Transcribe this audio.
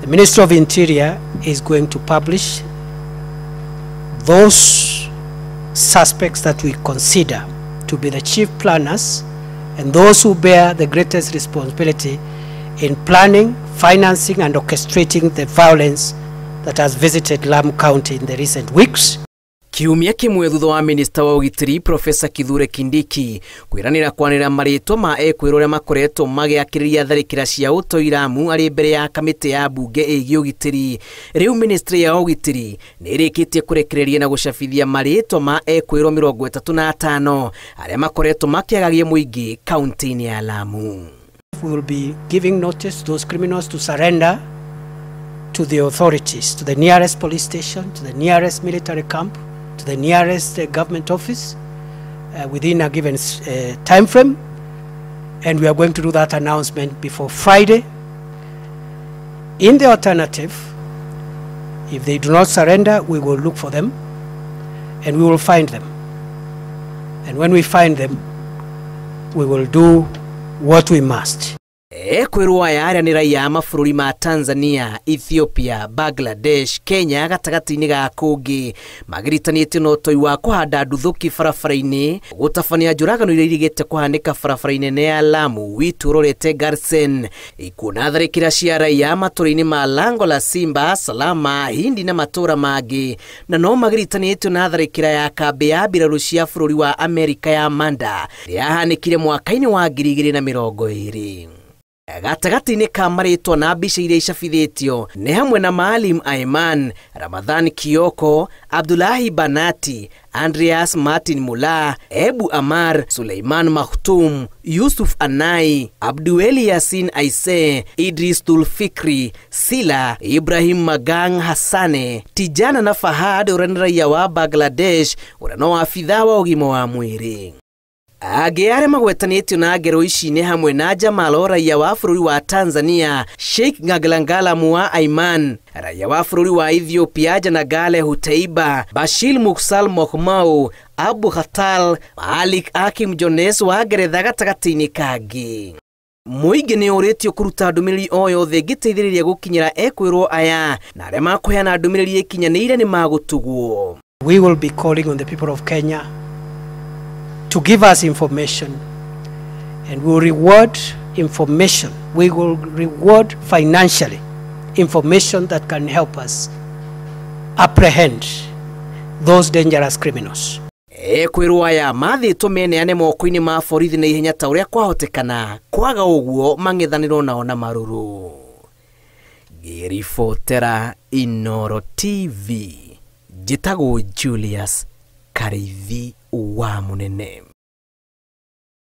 The Ministry of Interior is going to publish those suspects that we consider to be the chief planners and those who bear the greatest responsibility in planning, financing, and orchestrating the violence that has visited Lamu County in the recent weeks. Kiumia kimwe thutha wa minista wa ũgitĩri Profesa Kithure Kindiki kwĩranĩra kwanĩrĩra marĩtwa ma ekwĩrwo arĩa makoretwo magĩakĩrĩria tharĩkĩra cia ũtoi Lamu arĩ mbere ya kamĩtĩ ya mbunge ĩgiĩ ũgitĩri. Rĩu ministry ya ũgitĩri nĩ ĩrĩkĩtie kũrekereria na gũcabithia marĩtwa ma ekwĩrwo 35 arĩa makoretwo makĩagagia mũingĩ kaunti-inĩ ya Lamu. We will be giving notice to those criminals to surrender to the authorities, to the nearest police station, to the nearest military camp, to the nearest government office within a given time frame, and we are going to do that announcement before Friday. In the alternative, if they do not surrender, we will look for them and we will find them. And when we find them, we will do what we must. Ekwĩrwo aya arĩa nĩ raiya a mabũrũri ma Tanzania, Ethiopia, Bangladesh, Kenya gatagatĩ-inĩ ga kũngĩ magiritanĩtio na ũtoi wa kũhanda nduthũki barabara-inĩ gũtabania njũragano iria irigĩte kũhanĩka barabara-inĩ nene ya Lamu witũ ũrorete Garsen ikuũ na tharĩkĩra cia raiya matũra-inĩ ma Lango la Simba, Salama, Hindi na matũra mangĩ na no magiritanĩtio na tharĩkĩra ya kambĩ ya mbirarũ cia bũrũri wa Amerika ya Manda ĩrĩa yahanĩkire mwaka-inĩ wa 2020. Gatagatĩ-inĩ ka marĩtwa na mbica iria icabithĩtio nĩ hamwe na Maalim Aiman, Ramadhan Kioko, Abdullahi Banati, Andreas Martin Mula, Ebu Amar, Suleiman Makhtum, Yusuf Anai, Abdueli Yasin Aise, Idris Tulfikri, Sila, Ibrahim Magang Hassane, Tijana na Fahad ũrĩa nĩ raia wa Bangladesh ũrĩa no abithaa wa ũgima wa mwĩrĩ. Angĩ arĩa magwetanĩtio na ngero ici nĩ hamwe na Jamalo raia wa bũrũri wa Tanzania, Sheikh Ngaglangalamu wa Aiman, raia wa bũrũri wa Ethiopia Janagale Huteiba, Bashir Muksal Mokhmau, Abu Khatal, Malik Akim Jones wa Ngeretha gatagatĩ-inĩ kangĩ. Mũingĩ nĩ ũrĩtio kũruta ndũmĩrĩri o yothe ĩngĩteithĩrĩria gũkinyĩra ekwĩrwo aya na arĩa makũheana ndũmĩrĩri ĩkinyanĩire nĩ magũtugwo. We will be calling on the people of Kenya to give us information, and we will reward information. We will reward financially information that can help us apprehend those dangerous criminals. Ekwĩrwo aya mathĩtwo meneane moko-inĩ ma borithi na ihenya ta ũrĩa kwahotekana, kwaga ũguo mang'ethanĩrwo nao na marũrũ. Ngĩribotera Inooro TV, njĩtagwo Julius Karithi wa Munene.